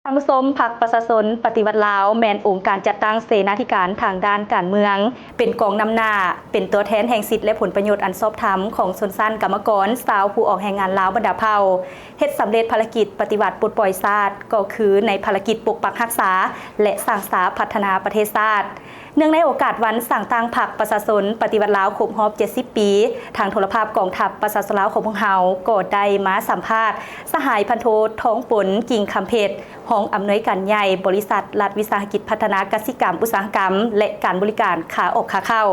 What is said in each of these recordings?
ທ່ານຜູ້ຊົມ, ພັກປະຊາຊົນປະຕິວັດລາວ ແມ່ນອົງການຈັດຕັ້ງເສນາທິການທາງດ້ານການເມືອງ, ເປັນກອງນຳໜ້າ, ເປັນຕົວແທນແຫ່ງສິດ ແລະ ຜົນປະໂຫຍດອັນຊອບທຳຂອງຊົນຊັ້ນກຳມະກອນຊາວຜູ້ອອກແຮງງານລາວບັນດາເຜົ່າ, ເຮັດສຳເລັດພາລະກິດປະຕິວັດປົດປ່ອຍຊາດ ກໍຄືໃນພາລະກິດປົກປັກຮັກສາ ແລະ ສ້າງສາພັດທະນາປະເທດຊາດ. ເນື່ອງໃນໂອກາດວັນສ້າງຕັ້ງພັກປະຊາຊົນປະຕິວັດລາວຄົບຮອບເຈັດສິບປີ, ທາງໂທລະພາບກອງທັບປະຊາຊົນລາວຂອງພວກເຮົາກໍໄດ້ມາສຳພາດສະຫາຍພັນໂທ ທອງປົນ ກິ່ງຄຳເພັດ, ຮອງອຳນວຍການໃຫຍ່ບໍລິສັດລັດວິສາຫະກິດພັດທະນາກະສິກຳອຸດສາຫະກຳ ແລະ ການບໍລິການຂາອອກຂາເຂົ້າ,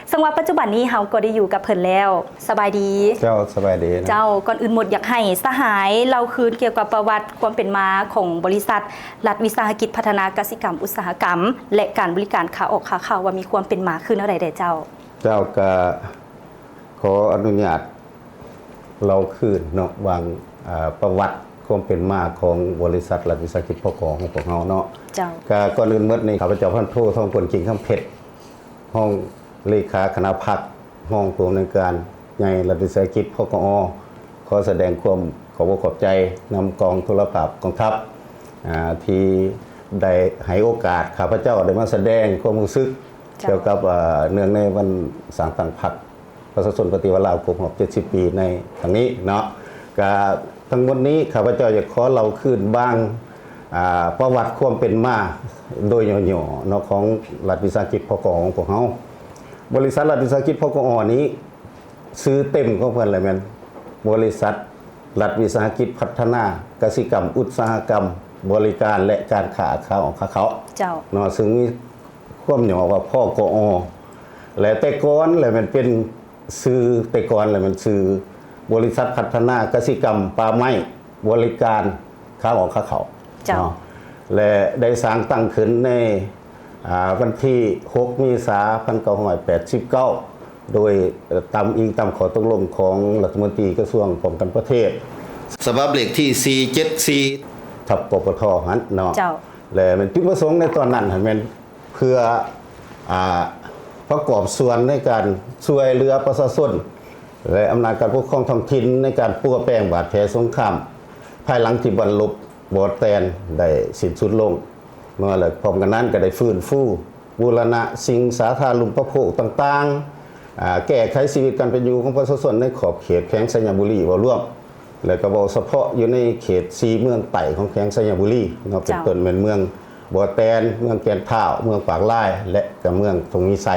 ເຊິ່ງວ່າປັດຈຸບັນນີ້ເຮົາກໍໄດ້ຢູ່ກັບເພິ່ນແລ້ວ. ສະບາຍດີ. ເຈົ້າ, ສະບາຍດີນະ. ເຈົ້າ, ກ່ອນອື່ນໝົດຢາກໃຫ້ສະຫາຍເລົ່າຄືນກ່ຽວກັບປະຫວັດຄວາມເປັນມາຂອງບໍລິສັດລັດວິສາຫະກິດພັດທະນາກະສິກຳອຸດສາຫະກຳ ແລະ ການບໍລິການຂາອອກຂາເຂົ້າ ວ່າມີຄວາມເປັນມາຄືແນວໃດແດ່ເຈົ້າ? ເຈົ້າ, ກະຂໍອະນຸຍາດເລົ່າຄືນເນາະ ວ່າງ ອາ ປະຫວັດຄວາມເປັນມາຂອງບໍລິສັດລັດວິສາຫະກິດ ພກ ຂອງພວກເຮົາເນາະ. ເຈົ້າ. ກະກ່ອນອື່ນໝົດນີ້ ຂ້າພະເຈົ້າ ພັນໂທ ທອງປົນ ກິ່ງຄຳເພັດ ຮອງເລຂາຄະນະພັກ, ຮອງຜູ້ອຳນວຍການໃຫຍ່ລັດວິສາຫະກິດ ພກອ ຂໍສະແດງຄວາມຂອບອົກຂອບໃຈນຳກອງໂທລະພາບກອງທັບ ອາ ທີ່ໄດ້ໃຫ້ໂອກາດຂ້າພະເຈົ້າໄດ້ມາສະແດງຄວາມຮູ້ສຶກ ເຈົ້າ ກ່ຽວກັບ ອາ ເນື່ອງໃນວັນສ້າງຕັ້ງພັກປະຊາຊົນປະຕິວັດລາວຄົບຮອບເຈັດສິບປີໃນຄັ້ງນີ້ເນາະ. ກະທັງໝົດນີ້ ຂ້າພະເຈົ້າຢາກຂໍເລົ່າຄືນບາງ ອາ ປະຫວັດຄວາມເປັນມາໂດຍຫຍໍ້ໆເນາະ ຂອງລັດວິສາຫະກິດ ພກ ຂອງພວກເຮົາ. ບໍລິສັດລັດວິສາຫະກິດ ພກ ນີ້ ຊື່ເຕັມຂອງເພິ່ນລະແມ່ນ ບໍລິສັດລັດວິສາຫະກິດພັດທະນາກະສິກຳອຸດສາຫະກຳ ບໍລິການ ແລະ ການຄ້າຂາອອກຂາເຂົ້າ ເຈົ້າ ເນາະ, ເຊິ່ງມີຄວາມຫຍໍ້ວ່າ ພກອ ແລະ ແຕ່ກ່ອນລະແມ່ນເປັນ ຊື່ແຕ່ກ່ອນລະແມ່ນຊື່ ບໍລິສັດພັດທະນາກະສິກຳປ່າໄມ້ ບໍລິການຂາອອກຂາເຂົ້າ ເຈົ້າ ເນາະ ແລະ ໄດ້ສ້າງຕັ້ງຂຶ້ນໃນ ອາ ວັນທີຫົກ ເມສາ ພັນເກົ້າຮ້ອຍແປດສິບເກົ້າ ໂດຍ ເອີ່ ຕາມ ອີງຕາມຂໍ້ຕົກລົງຂອງລັດຖະມົນຕີກະຊວງປ້ອງກັນປະເທດ ສະບັບເລກທີສີ່ເຈັດສີ່ ທັບ ກປທ ຫັ້ນເນາະ ເຈົ້າ ແລະ ແມ່ນຈຸດປະສົງໃນຕອນນັ້ນຫັ້ນແມ່ນ ເພື່ອ ອາ ປະກອບສ່ວນໃນການຊ່ວຍເຫຼືອປະຊາຊົນ ແລະ ອຳນາດການປົກຄອງທ້ອງຖິ່ນໃນການປົວແປງບາດແຜສົງຄາມ ພາຍຫຼັງທີ່ບັ້ນລົບບໍ່ແຕນໄດ້ສິ້ນສຸດລົງເນາະ ແລະ ພ້ອມກັນນັ້ນກໍໄດ້ຟື້ນຟູບູລະນະສິ່ງສາທາລະນຸປະໂພກຕ່າງໆ ອາ ແກ້ໄຂຊີວິດການເປັນຢູ່ຂອງປະຊາຊົນໃນຂອບເຂດແຂວງໄຊຍະບູລີເວົ້າລວມ ແລະ ກໍເວົ້າສະເພາະຢູ່ໃນເຂດສີ່ເມືອງໃຕ້ຂອງແຂວງໄຊຍະບູລີເນາະ ເປັນ ເຈົ້າ ຕົ້ນແມ່ນເມືອງບໍ່ແຕນ, ເມືອງແກ່ນທ້າວ, ເມືອງປາກລາຍ ແລະ ກໍເມືອງທົ່ງມີໄຊ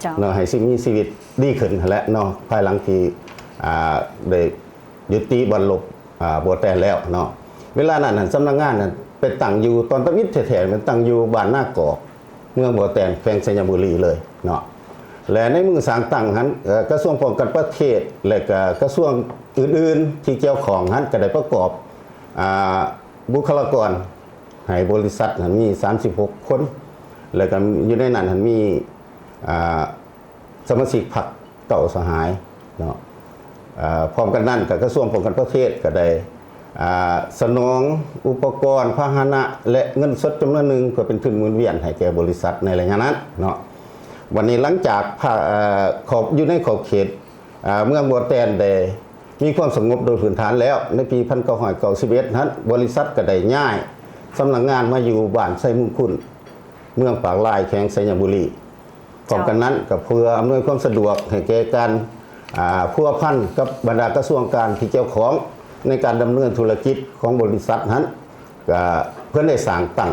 ເຈົ້າ ເນາະ ໃຫ້ຊີວິດ ມີຊີວິດດີຂຶ້ນຫັ້ນແຫຼະເນາະ ພາຍຫຼັງທີ່ ອາ ໄດ້ຍຸຕິບັ້ນລົບ ອາ ບໍ່ແຕນແລ້ວເນາະ. ເວລານັ້ນຫັ້ນ ສຳນັກງານນັ້ນໄປຕັ້ງຢູ່ ຕອນທຳອິດແທ້ໆ ມັນຕັ້ງຢູ່ບ້ານນາກອກ ເມືອງບໍ່ແຕນ ແຂວງໄຊຍະບູລີເລີຍເນາະ ແລະ ໃນມື້ສ້າງຕັ້ງຫັ້ນ ເອີ່ ກະຊວງປ້ອງກັນປະເທດ ແລະ ກະກະຊວງອື່ນໆທີ່ກ່ຽວຂ້ອງຫັ້ນ ກະໄດ້ປະກອບ ອາ ບຸກຄະລາກອນໃຫ້ບໍລິສັດຫັ້ນມີສາມສິບຫົກຄົນ ແລະ ກະຢູ່ໃນນັ້ນຫັ້ນມີ ອາ ສະມາຊິກພັກເກົ້າສະຫາຍເນາະ. ເອີ່ ພ້ອມກັນນັ້ນກໍກະຊວງປ້ອງກັນປະເທດກໍໄດ້ ອາ ສະໜອງອຸປະກອນ ພາຫະນະ ແລະ ເງິນສົດຈຳນວນໜຶ່ງ ເພື່ອເປັນທຶນໝູນວຽນໃຫ້ແກ່ບໍລິສັດໃນໄລຍະນັ້ນເນາະ. ບັດນີ້ຫຼັງຈາກພາກ ເອີ່ ຂອບ ຢູ່ໃນຂອບເຂດ ອາ ເມືອງບໍ່ແຕນໄດ້ມີຄວາມສະຫງົບໂດຍພື້ນຖານແລ້ວ ໃນປີພັນເກົ້າຮ້ອຍເກົ້າສິບເອັດຫັ້ນ ບໍລິສັດກໍໄດ້ຍ້າຍສຳນັກງານມາຢູ່ບ້ານໄຊມຸງຄຸນ ເມືອງປາກລາຍ ແຂວງໄຊຍະບູລີ. ພ້ອມກັນນັ້ນກໍເພື່ອອຳນວຍຄວາມສະດວກໃຫ້ແກ່ການ ອາ ພົວພັນກັບບັນດາກະຊວງການທີ່ກ່ຽວຂ້ອງໃນການດຳເນີນທຸລະກິດຂອງບໍລິສັດຫັ້ນ ກະເພິ່ນໄດ້ສ້າງຕັ້ງ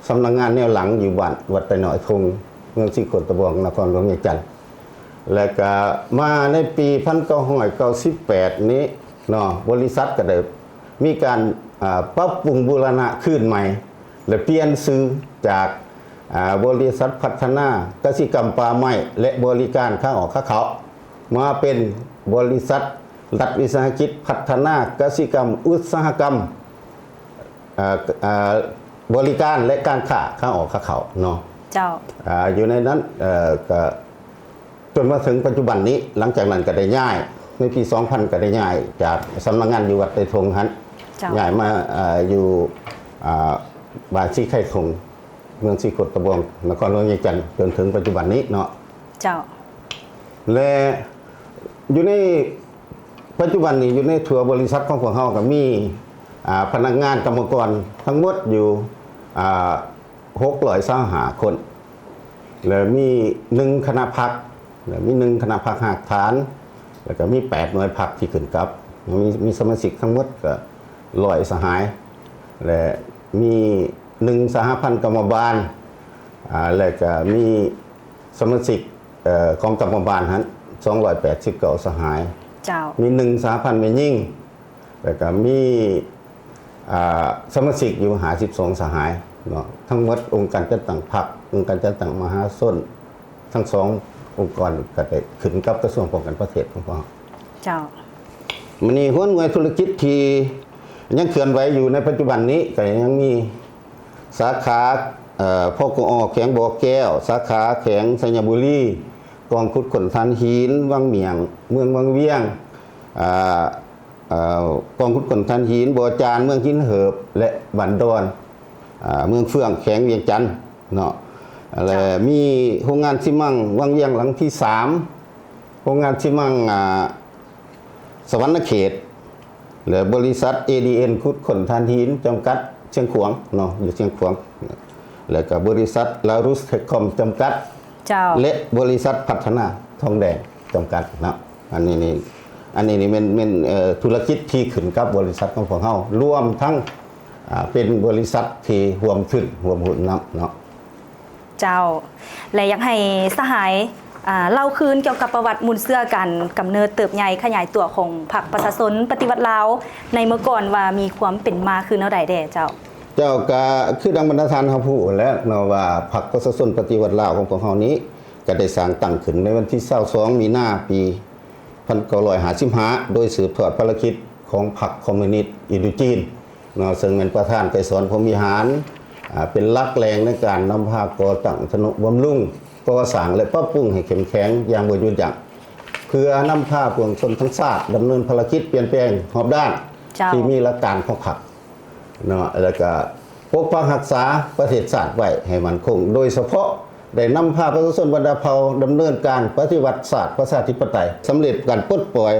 ສຳນັກງານແນວຫຼັງຢູ່ບ້ານວັດໄຕນ້ອຍທົ່ງ ເມືອງສີໂຄດຕະບອງ ນະຄອນຫຼວງວຽງຈັນ ແລະ ກະມາໃນປີພັນເກົ້າຮ້ອຍເກົ້າສິບແປດນີ້ເນາະ ບໍລິສັດກະໄດ້ມີການ ອາ ປັບປຸງບູລະນະຄືນໃໝ່ ແລະ ປ່ຽນຊື່ຈາກ ອາ ບໍລິສັດພັດທະນາກະສິກຳປ່າໄມ້ ແລະ ບໍລິການຂາອອກຂາເຂົ້າ ມາເປັນບໍລິສັດລັດວິສາຫະກິດພັດທະນາກະສິກຳອຸດສາຫະກຳ ເອີ່ ເອີ່ ບໍລິການ ແລະ ການຄ້າຂາອອກຂາເຂົ້າເນາະ. ເຈົ້າ. ອາ ຢູ່ໃນນັ້ນ ເອີ່ ກະ ຈົນມາເຖິງປັດຈຸບັນນີ້ ຫຼັງຈາກນັ້ນກໍໄດ້ຍ້າຍ ໃນປີສອງພັນກໍໄດ້ຍ້າຍຈາກສຳນັກງານຢູ່ວັດໄຕທົ່ງຫັ້ນ ເຈົ້າ ຍ້າຍມາ ເອີ່ ຢູ່ ອາ ບ້ານສີໄຄທົ່ງ ເມືອງສີໂຄດຕະບອງ ນະຄອນຫຼວງວຽງຈັນ ຈົນເຖິງປັດຈຸບັນນີ້ເນາະ. ເຈົ້າ. ແລະ ຢູ່ໃນປັດຈຸບັນນີ້ ຢູ່ໃນທົ່ວບໍລິສັດຂອງພວກເຮົາກໍມີ ອ່າ ພະນັກງານກຳມະກອນທັງໝົດຢູ່ ອ່າ ຫົກຮ້ອຍຊາວຫ້າຄົນ ແລະ ມີໜຶ່ງຄະນະພັກ ແລະ ມີໜຶ່ງຄະນະພັກຮາກຖານ ແລ້ວກໍມີແປດໜ່ວຍພັກທີ່ຂຶ້ນກັບ ມີ ມີສະມາຊິກທັງໝົດກໍຮ້ອຍສະຫາຍ ແລະ ມີໜຶ່ງສະຫະພັນກຳມະບານ ອ່າ ແລະ ກໍມີສະມາຊິກ ເອີ ຂອງກຳມະບານຫັ້ນ ສອງຮ້ອຍແປດສິບເກົ້າສະຫາຍ ເຈົ້າ ມີໜຶ່ງສະຫະພັນແມ່ຍິງ ແລ້ວກໍມີ ອ່າ ສະມາຊິກຢູ່ຫ້າສິບສອງສະຫາຍເນາະ. ທັງໝົດອົງການຈັດຕັ້ງພັກ ອົງການຈັດຕັ້ງມະຫາຊົນ ທັງສອງອົງກອນກໍໄດ້ຂຶ້ນກັບກະຊວງປ້ອງກັນປະເທດຂອງພວກເຮົາ. ເຈົ້າ. ມື້ນີ້ຫົວໜ່ວຍທຸລະກິດທີ່ຍັງເຄື່ອນໄຫວຢູ່ໃນປັດຈຸບັນນີ້ ກໍຍັງມີສາຂາ ເອີ ພກອ ແຂວງບໍ່ແກ້ວ, ສາຂາແຂວງໄຊຍະບູລີ, ກອງຂຸດຄົ້ນຖ່ານຫີນວັງໝ້ຽງ, ເມືອງວັງວຽງ, ອ່າ ເອີ ກອງຂຸດຄົ້ນຖ່ານຫີນບໍ່ຈານ ເມືອງຫີນເຫີບ ແລະ ບ້ານດອນ ອ່າ ເມືອງເຟືອງ ແຂວງວຽງຈັນເນາະ ແລະ ເຈົ້າ ມີໂຮງງານຊີມັງວັງວຽງຫຼັງທີສາມ ໂຮງງານຊີມັງ ອ່າ ສະຫວັນນະເຂດ ແລະ ບໍລິສັດ ເອດີເອັນ ຂຸດຄົ້ນຖ່ານຫີນຈຳກັດ ຊຽງຂວາງເນາະ ຢູ່ຊຽງຂວາງ ແລະ ກໍບໍລິສັດ ລາຣຸສເທັກຄອມ ຈຳກັດ ເຈົ້າ ແລະ ບໍລິສັດພັດທະນາທອງແດງ ຈຳກັດເນາະ. ອັນນີ້ນີ້ ອັນນີ້ນີ້ແມ່ນ ແມ່ນ ເອີ ທຸລະກິດທີ່ຂຶ້ນກັບບໍລິສັດຂອງພວກເຮົາ ລວມທັງ ອ່າ ເປັນບໍລິສັດທີ່ຮ່ວມທຶນຮ່ວມຮຸ້ນນຳເນາະ. ເຈົ້າ ແລະ ຢາກໃຫ້ສະຫາຍ ອ່າ ເລົ່າຄືນກ່ຽວກັບປະຫວັດມູນເຊື້ອການກຳເນີດເຕີບໃຫຍ່ຂະຫຍາຍຕົວຂອງພັກປະຊາຊົນປະຕິວັດລາວ ໃນເມື່ອກ່ອນວ່າມີຄວາມເປັນມາຄືແນວໃດແດ່ເຈົ້າ? ເຈົ້າ ກະຄືດັ່ງບັນດາທ່ານເຮົາຮູ້ແລ້ວເນາະ ວ່າພັກປະຊາຊົນປະຕິວັດລາວຂອງພວກເຮົານີ້ ກະໄດ້ສ້າງຕັ້ງຂຶ້ນໃນວັນທີຊາວສອງ ມີນາ ປີ ພັນເກົ້າຮ້ອຍຫ້າສິບຫ້າ ໂດຍສືບທອດພາລະກິດຂອງພັກຄອມມູນິດອິນໂດຈີນເນາະ ເຊິ່ງແມ່ນປະທານໄກສອນ ພົມວິຫານ ອ່າ ເປັນຫຼັກແຫຼ່ງໃນການນຳພາກໍ່ຕັ້ງ ທະນຸບຳລຸງ ກໍ່ສ້າງ ແລະ ປັບປຸງໃຫ້ເຂັ້ມແຂງຢ່າງບໍ່ຢຸດຢັ້ງ ເພື່ອນຳພາປວງຊົນທັງຊາດດຳເນີນພາລະກິດປ່ຽນແປງຮອບດ້ານ ເຈົ້າ ທີ່ມີຫຼັກການຂອງພັກ ເນາະ ແລ້ວກະປົກປັກຮັກສາປະເທດຊາດໄວ້ໃຫ້ໝັ້ນຄົງ, ໂດຍສະເພາະໄດ້ນຳພາປະຊາຊົນບັນດາເຜົ່າດຳເນີນການປະຕິວັດຊາດປະຊາທິປະໄຕ, ສຳເລັດການປົດປ່ອຍ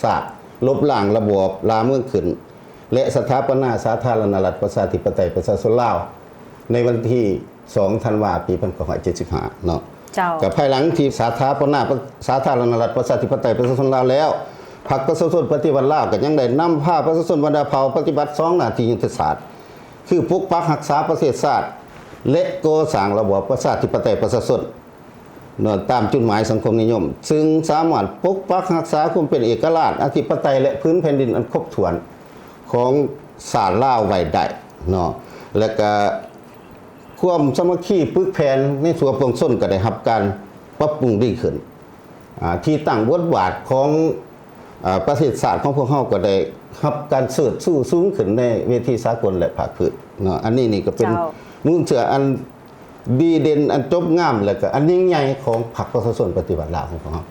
ຊາດ, ລົບລ້າງລະບອບລ່າເມືອງຂຶ້ນ ແລະ ສະຖາປະນາສາທາລະນະລັດປະຊາທິປະໄຕປະຊາຊົນລາວ ໃນວັນທີ ສອງ ທັນວາ ປີ ພັນເກົ້າຮ້ອຍເຈັດສິບຫ້າ ເນາະ. ເຈົ້າ. ກໍພາຍຫຼັງທີ່ສະຖາປະນາສາທາລະນະລັດປະຊາທິປະໄຕປະຊາຊົນລາວແລ້ວ, ພັກປະຊາຊົນປະຕິວັດລາວກໍຍັງໄດ້ນຳພາປະຊາຊົນບັນດາເຜົ່າປະຕິບັດສອງໜ້າທີ່ຍຸດທະສາດ ຄືປົກປັກຮັກສາປະເທດຊາດ ແລະ ກໍ່ສ້າງລະບອບປະຊາທິປະໄຕປະຊາຊົນ ເນາະ ຕາມຈຸດໝາຍສັງຄົມນິຍົມ, ຊຶ່ງສາມາດປົກປັກຮັກສາຄວາມເປັນເອກະລາດ, ອະທິປະໄຕ ແລະ ພື້ນແຜ່ນດິນອັນຄົບຖ້ວນຂອງຊາດລາວໄວ້ໄດ້ເນາະ ແລະ ກະຄວາມສາມັກຄີປຶກແຜ່ນໃນທົ່ວປວງຊົນກໍໄດ້ຮັບການປັບປຸງດີຂຶ້ນ. ອ່າ ທີ່ຕັ້ງບົດບາດຂອງ ເອີ ປະເທດຊາດຂອງພວກເຮົາກໍໄດ້ຮັບການເຊີດຊູສູງຂຶ້ນໃນເວທີສາກົນ ແລະ ພາກພື້ນເນາະ. ອັນນີ້ນີ້ກໍເປັນ ເຈົ້າ ມູນເຊື້ອອັນດີເດັ່ນ ອັນຈົບງາມ ແລະ ກໍອັນຍິ່ງໃຫຍ່ຂອງພັກປະຊາຊົນປະຕິວັດລາວຂອງພວກເຮົາ.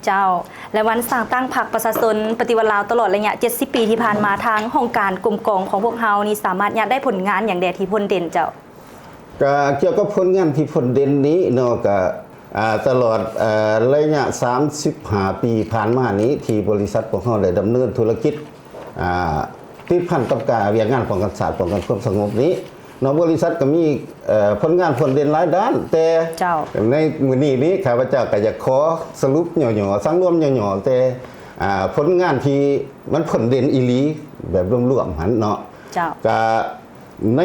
ເຈົ້າ. ແລະ ວັນສ້າງຕັ້ງພັກປະຊາຊົນປະຕິວັດລາວຕະຫຼອດໄລຍະເຈັດສິບປີທີ່ຜ່ານມາ, ທາງຫ້ອງການກົມກອງຂອງພວກເຮົານີ້ສາມາດຍາດໄດ້ຜົນງານຫຍັງແດ່ທີ່ພົ້ນເດັ່ນເຈົ້າ? ກະກ່ຽວກັບຜົນງານທີ່ພົ້ນເດັ່ນນີ້ເນາະ ກະ ອ່າ ຕະຫຼອດ ເອີ ໄລຍະສາມສິບຫ້າປີຜ່ານມານີ້ ທີ່ບໍລິສັດພວກເຮົາໄດ້ດຳເນີນທຸລະກິດ ອ່າ ຕິດພັນກັບການ ວຽກງານປ້ອງກັນຊາດ ປ້ອງກັນຄວາມສະຫງົບນີ້ເນາະ, ບໍລິສັດກໍມີ ເອີ ຜົນງານພົ້ນເດັ່ນຫຼາຍດ້ານ, ແຕ່ ເຈົ້າ ໃນມື້ນີ້ນີ້ ຂ້າພະເຈົ້າກໍຢາກຂໍສະຫຼຸບຫຍໍ້ໆ ສັງລວມຫຍໍ້ໆ ແຕ່ ອ່າ ຜົນງານທີ່ມັນພົ້ນເດັ່ນອີ່ຫຼີ ແບບລວມໆຫັ້ນເນາະ. ເຈົ້າ. ກະ ໃນ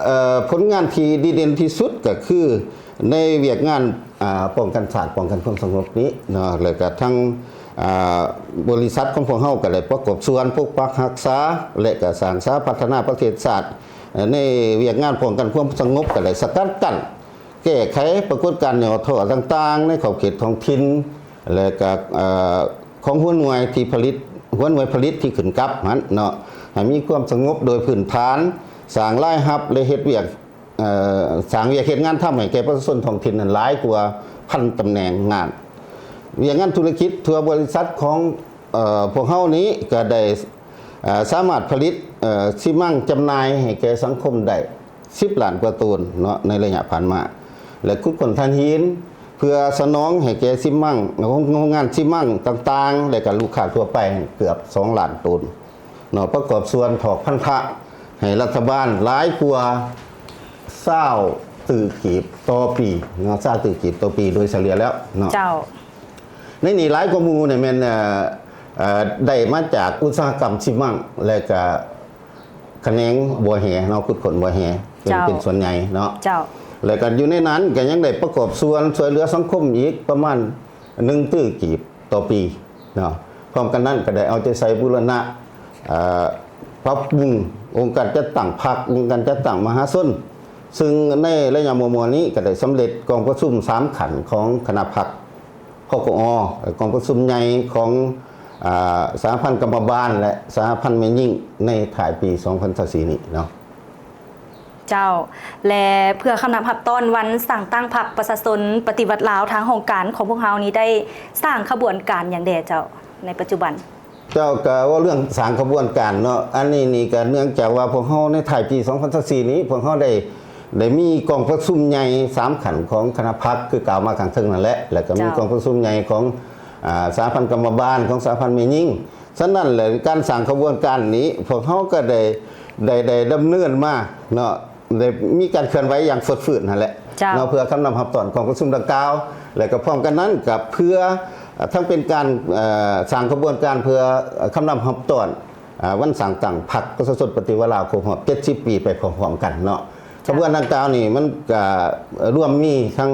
ເອີ ຜົນງານທີ່ດີເດັ່ນທີ່ສຸດກໍຄືໃນວຽກງານ ອ່າ ປ້ອງກັນຊາດ ປ້ອງກັນຄວາມສະຫງົບນີ້ເນາະ ແລ້ວກໍທັງ ອ່າ ບໍລິສັດຂອງພວກເຮົາກໍໄດ້ປະກອບສ່ວນປົກປັກຮັກສາ ແລະ ກໍສ້າງສາພັດທະນາປະເທດຊາດ. ໃນວຽກງານປ້ອງກັນຄວາມສະຫງົບກໍໄດ້ສະກັດກັ້ນ ແກ້ໄຂປາກົດການຫຍໍ້ທໍ້ຕ່າງໆ ໃນຂອບເຂດທ້ອງຖິ່ນ ແລະ ກະ ເອີ ຂອງຫົວໜ່ວຍທີ່ຜະລິດ ຫົວໜ່ວຍຜະລິດທີ່ຂຶ້ນກັບຫັ້ນເນາະ ໃຫ້ມີຄວາມສະຫງົບໂດຍພື້ນຖານ, ສ້າງລາຍຮັບ ແລະ ເຮັດວຽກ ເອີ ສ້າງວຽກເຮັດງານທຳໃຫ້ແກ່ປະຊາຊົນທ້ອງຖິ່ນນັ້ນຫຼາຍກວ່າພັນຕຳແໜ່ງງານ. ວຽກງານທຸລະກິດທົ່ວບໍລິສັດຂອງ ເອີ ພວກເຮົານີ້ກໍໄດ້ ເອີ ສາມາດຜະລິດ ເອີ ຊີມັງຈຳໜ່າຍໃຫ້ແກ່ສັງຄົມໄດ້ ສິບລ້ານກວ່າໂຕນເນາະ ໃນໄລຍະຜ່ານມາ ແລະ ຂຸດຄົ້ນຖ່ານຫີນ ເພື່ອສະໜອງໃຫ້ແກ່ຊີມັງ ໂຮງງານຊີມັງຕ່າງໆ ແລະ ກະລູກຄ້າທົ່ວໄປເກືອບສອງລ້ານໂຕນ. ເນາະ ປະກອບສ່ວນຖອກພັນທະໃຫ້ລັດຖະບານຫຼາຍກວ່າຊາວຕື້ກີບຕໍ່ປີເນາະ ຊາວຕື້ກີບຕໍ່ປີໂດຍສະເລ່ຍແລ້ວເນາະ. ເຈົ້າ. ໃນນີ້ຫຼາຍກວ່າໝູ່ນີ້ແມ່ນ ເອີ ເອີ ໄດ້ມາຈາກອຸດສາຫະກຳຊີມັງ ແລະກະຂະແໜງບໍ່ແຮ່ເນາະ ຂຸດຄົ້ນບໍ່ແຮ່ເປັນ ເຈົ້າ ເປັນສ່ວນໃຫຍ່ເນາະ. ເຈົ້າ. ແລະກະຢູ່ໃນນັ້ນກະຍັງໄດ້ປະກອບສ່ວນຊ່ວຍເຫຼືອສັງຄົມອີກປະມານ ໜຶ່ງຕື້ກີບຕໍ່ປີເນາະ. ພ້ອມກັນນັ້ນກໍໄດ້ເອົາໃຈໃສ່ບູລະນະ ເອີ ປັບປຸງອົງການຈັດຕັ້ງພັກ, ອົງການຈັດຕັ້ງມະຫາຊົນ, ຊຶ່ງໃນໄລຍະມໍ່ໆນີ້ກໍໄດ້ສຳເລັດກອງປະຊຸມສາມຂັ້ນຂອງຄະນະພັກ ພກອ, ກອງປະຊຸມໃຫຍ່ຂອງ ອາ ສະຫະພັນກຳມະບານ ແລະ ສະຫະພັນແມ່ຍິງ ໃນທ້າຍປີສອງພັນຊາວສີ່ນີ້ເນາະ. ເຈົ້າ ແລະ ເພື່ອຄຳນັບຮັບຕ້ອນວັນສ້າງຕັ້ງພັກປະຊາຊົນປະຕິວັດລາວ ທາງຫ້ອງການຂອງພວກເຮົານີ້ໄດ້ສ້າງຂະບວນການຫຍັງແດ່ເຈົ້າ ໃນປັດຈຸບັນ? ເຈົ້າ ກະເວົ້າເລື່ອງສ້າງຂະບວນການເນາະ ອັນນີ້ນີ້ກະເນື່ອງຈາກວ່າພວກເຮົາໃນທ້າຍປີສອງພັນຊາວສີ່ນີ້ ພວກເຮົາໄດ້ ໄດ້ມີກອງປະຊຸມໃຫຍ່ສາມຂັ້ນຂອງຄະນະພັກ ຄືກ່າວມາຂ້າງເທິງນັ້ນແຫຼະ ແລ້ວກະມີ ເຈົ້າ ກອງປະຊຸມໃຫຍ່ຂອງ ອາ ສະຫະພັນກຳມະບານ ຂອງສະຫະພັນແມ່ຍິງ. ສະນັ້ນແຫຼະ ການສ້າງຂະບວນການນີ້ ພວກເຮົາກໍໄດ້ ໄດ້ ໄດ້ດຳເນີນມາເນາະ ໄດ້ມີການເຄື່ອນໄຫວຢ່າງຟົດຟື້ນຫັ້ນແຫຼະ ເຈົ້າ ເນາະ ເພື່ອຄຳນັບຮັບຕ້ອນກອງປະຊຸມດັ່ງກ່າວ ແລະກໍພ້ອມກັນນັ້ນກໍເພື່ອ ເອີ ທັງເປັນການ ເອີ ສ້າງຂະບວນການເພື່ອຄຳນັບຮັບຕ້ອນ ອາ ວັນສ້າງຕັ້ງພັກປະຊາຊົນປະຕິວັດລາວຄົບຮອບເຈັດສິບປີໄປພ້ອມໆກັນເນາະ. ເຈົ້າ. ຂະບວນດັ່ງກ່າວນີ້ມັນກະລວມມີທັງ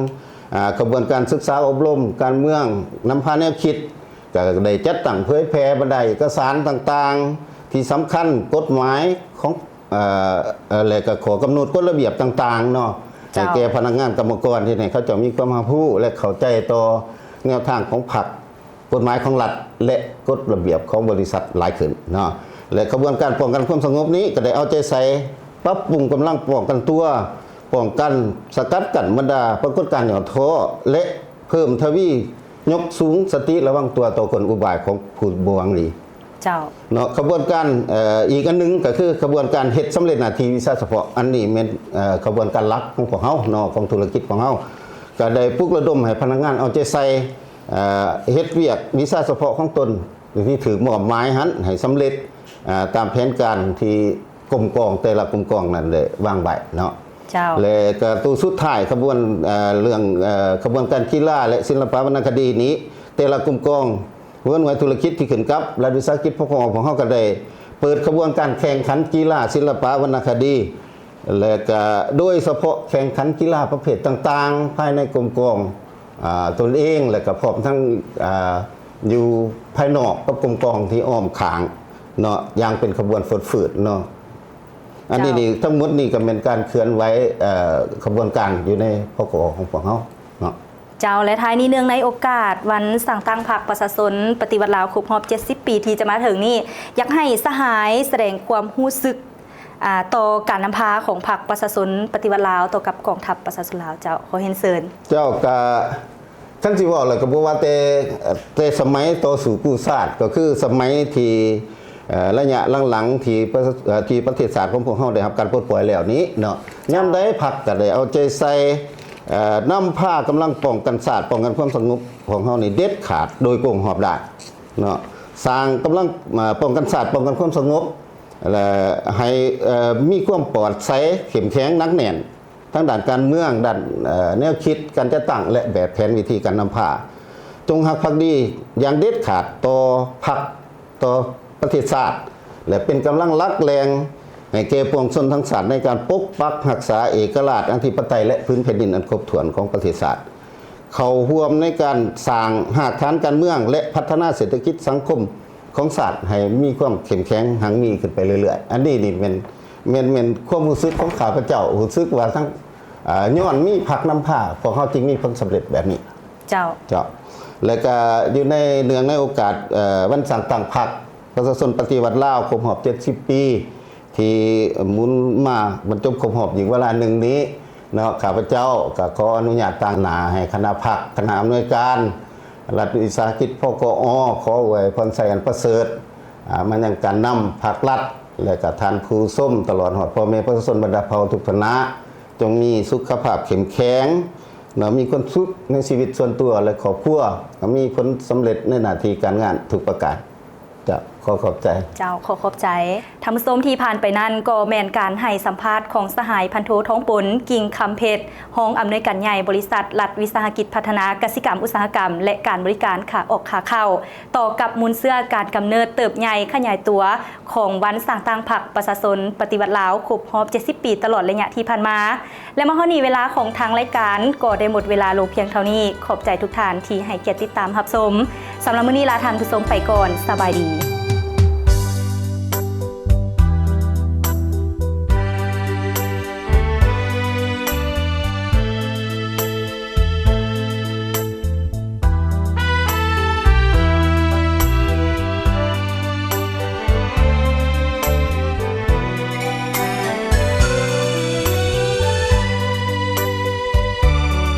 ອາ ຂະບວນການສຶກສາອົບຮົມ, ການເມືອງ, ນຳພາແນວຄິດ ກະໄດ້ຈັດຕັ້ງເຜີຍແຜ່ບັນດາເອກະສານຕ່າງໆທີ່ສຳຄັນ, ກົດໝາຍຂອງ ເອີ ເອີ ແລະກະຂໍ້ກຳນົດກົດລະບຽບຕ່າງໆເນາະ ເຈົ້າ ໃຫ້ແກ່ພະນັກງານກຳມະກອນ ເຮັດໃຫ້ເຂົາເຈົ້າມີຄວາມຮັບຮູ້ ແລະເຂົ້າໃຈຕໍ່ແນວທາງຂອງພັກ, ກົດໝາຍຂອງລັດ ແລະກົດລະບຽບຂອງບໍລິສັດຫຼາຍຂຶ້ນເນາະ. ແລະຂະບວນການປ້ອງກັນຄວາມສະຫງົບນີ້ກະໄດ້ເອົາໃຈໃສ່ປັບປຸງກຳລັງປ້ອງກັນຕົວ, ປ້ອງກັນສະກັດກັ້ນບັນດາປາກົດການຫຍໍ້ທໍ້ ແລະເພີ່ມທະວີຍົກສູງສະຕິລະວັງຕົວຕໍ່ກົນອຸບາຍຂອງຜູ້ບໍ່ຫວັງດີ. ເຈົ້າ. ເນາະ ຂະບວນການ ເອີ ອີກອັນໜຶ່ງກໍຄືຂະບວນການເຮັດສຳເລັດໜ້າທີ່ວິຊາສະເພາະ ອັນນີ້ແມ່ນ ເອີ ຂະບວນການຫຼັກຂອງພວກເຮົາເນາະ ຂອງທຸລະກິດຂອງເຮົາ ກໍໄດ້ປຸກລະດົມໃຫ້ພະນັກງານເອົາໃຈໃສ່ ເອີ ເຮັດວຽກວິຊາສະເພາະຂອງຕົນທີ່ຖືກມອບໝາຍຫັ້ນໃຫ້ສຳເລັດ ເອີ ຕາມແຜນການທີ່ ກົມກອງ ແຕ່ລະກົມກອງນັ້ນໄດ້ວາງໄວ້ເນາະ. ເຈົ້າ. ແລະກະໂຕສຸດທ້າຍຂະບວນ ເອີ ເລື່ອງ ເອີ ຂະບວນການກິລາ ແລະ ສິລະປະວັນນະຄະດີນີ້ ແຕ່ລະກົມກອງ ຫົວໜ່ວຍທຸລະກິດທີ່ຂຶ້ນກັບລັດວິສາຫະກິດ ພກອ ຂອງເຮົາກະໄດ້ເປີດຂະບວນການແຂ່ງຂັນກິລາສິລະປະວັນນະຄະດີ ແລະກະໂດຍສະເພາະແຂ່ງຂັນກິລາປະເພດຕ່າງໆ ພາຍໃນກົມກອງ ອາ ຕົນເອງ ແລະກະພ້ອມທັງ ອາ ຢູ່ພາຍນອກກັບກົມກອງທີ່ອ້ອມຂ້າງເນາະ ຢ່າງເປັນຂະບວນຟົດຟື້ນເນາະ. ອັນນີ້ ເຈົ້າ ນີ້ ທັງໝົດນີ້ກໍແມ່ນການເຄື່ອນໄຫວ ເອີ ຂະບວນການຢູ່ໃນ ພກອ ຂອງພວກເຮົາເນາະ. ເຈົ້າ ແລະທ້າຍນີ້ ເນື່ອງໃນໂອກາດວັນສ້າງຕັ້ງພັກປະຊາຊົນປະຕິວັດລາວຄົບຮອບເຈັດສິບປີທີ່ຈະມາເຖິງນີ້ ຢາກໃຫ້ສະຫາຍສະແດງຄວາມຮູ້ສຶກ ອາ ຕໍ່ການນຳພາຂອງພັກປະຊາຊົນປະຕິວັດລາວຕໍ່ກັບກອງທັບປະຊາຊົນລາວ ເຈົ້າ ຂໍຮຽນເຊີນ. ເຈົ້າ ກະ ຄັນຊິເວົ້າແລ້ວກໍບໍ່ວ່າແຕ່ ແຕ່ສະໄໝຕໍ່ສູ້ກູ້ຊາດ ກໍຄືສະໄໝທີ່ ເອີ ໄລຍະຫຼັງໆທີ່ປະ ເອີ ທີ່ປະເທດຊາດຂອງພວກເຮົາໄດ້ຮັບການປົດປ່ອຍແລ້ວນີ້ເນາະ ເຈົ້າ ຍາມໃດພັກກໍໄດ້ເອົາໃຈໃສ່ ເອີ ນຳພາກຳລັງປ້ອງກັນຊາດ ປ້ອງກັນຄວາມສະຫງົບຂອງເຮົານີ້ເດັດຂາດໂດຍກົງຮອບດ້ານເນາະ ສ້າງກຳລັງ ເອີ ປ້ອງກັນຊາດ ປ້ອງກັນຄວາມສະຫງົບ ແລະ ໃຫ້ ເອີ ມີຄວາມປອດໃສ ເຂັ້ມແຂງ ໜັກແໜ້ນ ທັງດ້ານການເມືອງ, ດ້ານ ເອີ ແນວຄິດການຈັດຕັ້ງ ແລະ ແບບແຜນວິທີການນຳພາ. ຈົ່ງຮັກພັກດີຢ່າງເດັດຂາດຕໍ່ພັກ, ຕໍ່ປະເທດຊາດ ແລະ ເປັນກຳລັງຫຼັກແຫຼ່ງໃຫ້ແກ່ປວງຊົນທັງຊາດ ໃນການປົກປັກຮັກສາເອກະລາດ, ອະທິປະໄຕ ແລະ ພື້ນແຜ່ນດິນອັນຄົບຖ້ວນຂອງປະເທດຊາດ. ເຂົ້າຮ່ວມໃນການສ້າງຮາກຖານການເມືອງ ແລະ ພັດທະນາເສດຖະກິດສັງຄົມຂອງຊາດໃຫ້ມີຄວາມເຂັ້ມແຂງຮັ່ງມີຂຶ້ນໄປເລື້ອຍໆ. ອັນນີ້ນີ້ແມ່ນ ແມ່ນ ແມ່ນຄວາມຮູ້ສຶກຂອງຂ້າພະເຈົ້າ, ຮູ້ສຶກວ່າທັງ ອາ ຍ້ອນມີພັກນຳພາ ພວກເຮົາຈຶ່ງມີຜົນສຳເລັດແບບນີ້. ເຈົ້າ. ເຈົ້າ. ແລະກະຢູ່ໃນ ເນື່ອງໃນໂອກາດ ເອີ ວັນສ້າງຕັ້ງພັກປະຊາຊົນປະຕິວັດລາວຄົບຮອບເຈັດສິບປີ ທີ່ໝູນມາບັນຈົບຄົບຮອບອີກວາລະໜຶ່ງນີ້ເນາະ, ຂ້າພະເຈົ້າກໍຂໍອະນຸຍາດຕາງໜ້າໃຫ້ຄະນະພັກ, ຄະນະອຳນວຍການ, ລັດວິສາຫະກິດ ພກອ ຂໍອວຍພອນໄຊອັນປະເສີດ ອາ ມາຍັງການນຳພັກລັດ ແລະກະທ່ານຜູ້ຊົມ ຕະຫຼອດຮອດພໍ່ແມ່ປະຊາຊົນບັນດາເຜົ່າທຸກທ່ານນະ ຈົ່ງມີສຸຂະພາບເຂັ້ມແຂງເນາະ, ມີຄວາມສຸກໃນຊີວິດສ່ວນຕົວ ແລະ ຄອບຄົວ, ມີຜົນສຳເລັດໃນໜ້າທີ່ການງານທຸກປະການ. ເຈົ້າ ຂໍຂອບໃຈ. ເຈົ້າ ຂໍຂອບໃຈ. ທ່ານຜູ້ຊົມ ທີ່ຜ່ານໄປນັ້ນກໍແມ່ນການໃຫ້ສຳພາດຂອງສະຫາຍພັນໂທ ທອງປົນ ກິ່ງຄຳເພັດ ຮອງອຳນວຍການໃຫຍ່ບໍລິສັດລັດວິສາຫະກິດພັດທະນາກະສິກຳອຸດສາຫະກຳ ແລະ ການບໍລິການຂາອອກຂາເຂົ້າ ຕໍ່ກັບມູນເຊື້ອການກຳເນີດເຕີບໃຫຍ່ຂະຫຍາຍຕົວຂອງວັນສ້າງຕັ້ງພັກປະຊາຊົນປະຕິວັດລາວ ຄົບຮອບເຈັດສິບປີ ຕະຫຼອດໄລຍະທີ່ຜ່ານມາ. ແລະ ມາຮອດນີ້ເວລາຂອງທາງລາຍການກໍໄດ້ໝົດເວລາລົງພຽງເທົ່ານີ້. ຂອບໃຈທຸກທ່ານທີ່ໃຫ້ກຽດຕິດຕາມຮັບຊົມ. ສຳລັບມື້ນີ້ລາທ່ານຜູ້ຊົມໄປກ່ອນ. ສະບາຍດີ.